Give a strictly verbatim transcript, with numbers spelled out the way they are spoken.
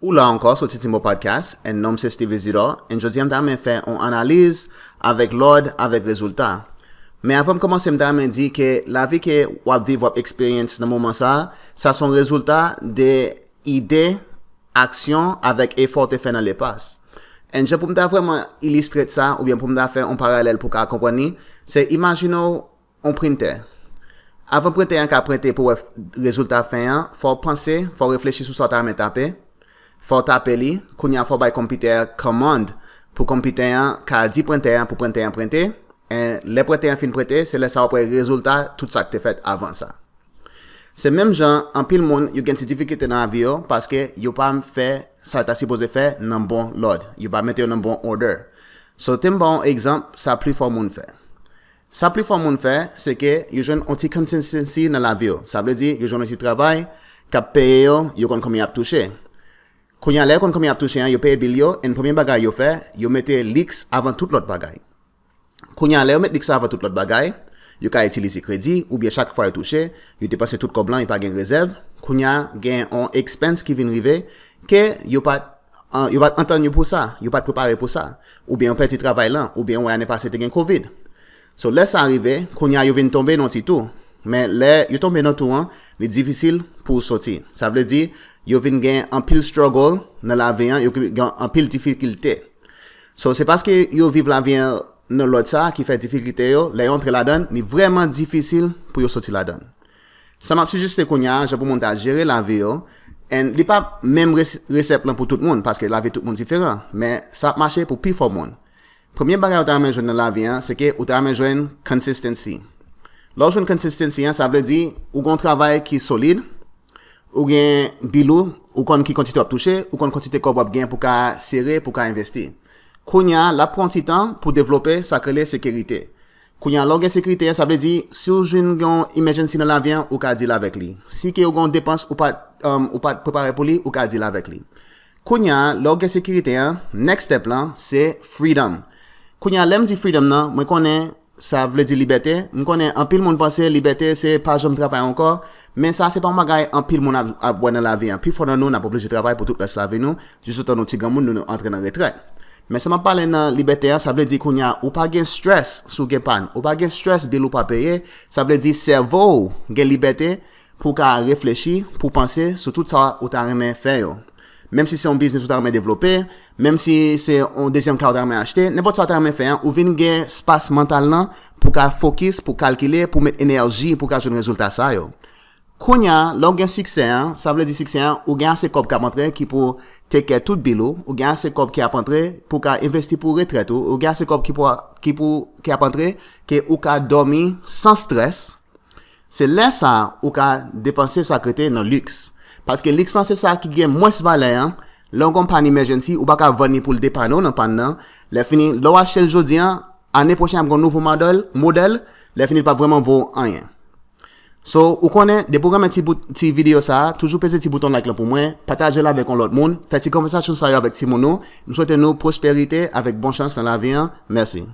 Ou la ankò sou Titimbo Podcast, and non m se Steve Isidore, and jodi a m ta renmen fè yon analiz avèk lòd, avèk rezilta. Men avan m kòmanse, m ta renmen di ke lavi ke w ap viv, w ap experience nan moman sa, sa se yon rezilta de ide, aksyon avèk efò w te fè nan lepas. And jan pou m ta vrèman illustrate sa, oubyen pou m ta fè yon paralèl pou w ka konprann li, se imajine w yon printè. Avan printè an ka prente pou wè rezilta fen an, fò w panse, fò w reflechi sou sa w ta renmen tape, fò w tape li, kounye a fò w bay konpitè a command pou konpitè an ka di printè an pou printè an prente, and lè printè an fin prente, se lè sa w ap wè rezilta tout sa k te fèt avan sa. Se menm jan anpil moun yo gen ti difikilte nan lavi yo paske yo pa fè sa yo ta sipoze fè nan bon lòd. Yo pa mete yo nan bon order. So, te m ba w yon egzanp, sa plifò moun fè. Sa plifò moun fè, se ke yo jwenn yon ti consistency nan lavi yo. Sa vle di, yo jwenn yon ti travay k ap peye yo, yo konn konbyen y ap touche. Kounye a, lè yo konn konbyen y ap touche an, yo peye bil yo, and premye bagay yo fè, yo mete liks avan tout lòt bagay. Kounye a, lè yo met liks avan tout lòt bagay, yo ka itilize kredi, oubyen chak fwa yo touche, yo depanse tout kòb lan, yo pa gen rezèv. Kounye a, gen yon expense ki vin rive, ke yo pa t, an, yo pa t antann yo pou sa, yo pa t prepare pou sa. Oubyen yo pèdi travay lan, oubyen w wè ane pase te gen covid. So, lè sa rive, kounye a yo vin tonbe nan ti tou. Men lè yo tonbe nan tou an, li difisil pou w soti. Sa vle di, yo vin gen anpil struggle nan lavi an, yo gen anpil difikilte. So, se paske yo viv lavi an nan lòd sa a ki fè difikilte yo, lè yo antre ladan l, li vrèman difisil pou yo soti ladan l. Sa m ap sijeste kounye a, jan pou moun ta jere lavi yo, and li pa menm res-, resèp lan pou tout moun, paske lavi tout moun diferan, men sa ap mache pou pifò moun. Premye bagay ou ta renmen jwenn nan lavi an, se ke ou ta renmen jwenn consistency. Lè w jwenn consistency an, sa vle di ou gen yon travay ki solid, ou gen bil ou, ou konn ki kantite w ap touche, ou konn kantite kòb w ap gen pou ka sere, pou ka envesti. Kounye a, l ap pran yon ti tan pou devlope sa k rele sekirite. Kounye a, lè w gen sekirite an, sa vle di, si w jwenn gen yon emergency nan lavi an, ou ka deal avèk li. Si ke w gen yon depans ou pa t, um, ou pa t prepare pou li, ou ka deal avèk li. Kounye a, lè w gen sekirite an, next step lan, se freedom. Kounye a, lè m di freedom nan, mwen konnen sa vle di libète. M konnen anpil moun panse libète se pa janm travay ankò, men sa se pa yon bagay anpil moun ap, ap wè nan lavi an. Pifò nan nou, n ap oblije travay pou tout rès lavi nou, jis otan nou ti granmoun, nou, nou antre nan retrèt. Men sa m ap pale nan libète an, sa vle di kounye a, ou pa gen strès si w gen pàn, ou pa gen strès bil ou pa peye, sa vle di sèvo w gen libète pou w ka reflechi, pou w panse sou tout sa ou ta renmen fè yo. Menm si se yon biznis ou ta renmen devlope, menm si se yon dezyèm kay ou ta renmen achte, nenpòt sa ou ta renmen fè an, ou vin gen espas mantal lan pou w ka fokis, pou w kalkile, pou w met enèji, pou w ka jwenn rezilta sa yo. Kounye a, lè w gen siksè an, sa vle di siksè an, ou gen ase kòb k ap antre ki pou take care tout bil ou, ou gen ase kòb ki ap antre pou w ka envesti pou retrèt ou, ou gen ase kòb ki pou, ki pou, ki ap antre ke ou ka dòmi san strès. Se lè sa a ou ka depanse sa k rete nan liks. Paske liks lan se sa ki gen mwens valè an. Lè w gen yon pàn emergency, ou pa ka vann li pou l depann ou nan pàn nan. Lè fini, lè w achte l jodi an, ane pwochen ap gen yon nouvo modèl, modèl, lè fini l p ap vrèman vo w anyen. So, ou konnen, depi w renmen ti bout, ti videyo sa a, toujou peze ti bouton like lan pou mwen, pataje l avèk yon lòt moun, fè ti konvèsasyon sa yo avèk timoun ou. M swete nou pwosperite avèk bon chans nan lavi an. Mèsi.